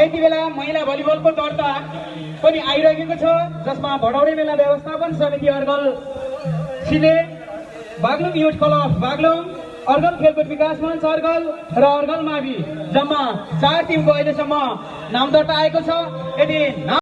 यति बेला महिला भलिबलको दर्ता पनि आइरहेको छ, जसमा भडौरे मेला व्यवस्थापन समिति अर्गल सिले, बागलुङ युथ क्लब बागलुङ, अर्गल खेलकुद विकास मञ्च अर्गल र अर्गल मावि जम्मा 4 टिमको अहिलेसम्म नाम दर्ता आएको छ। यदि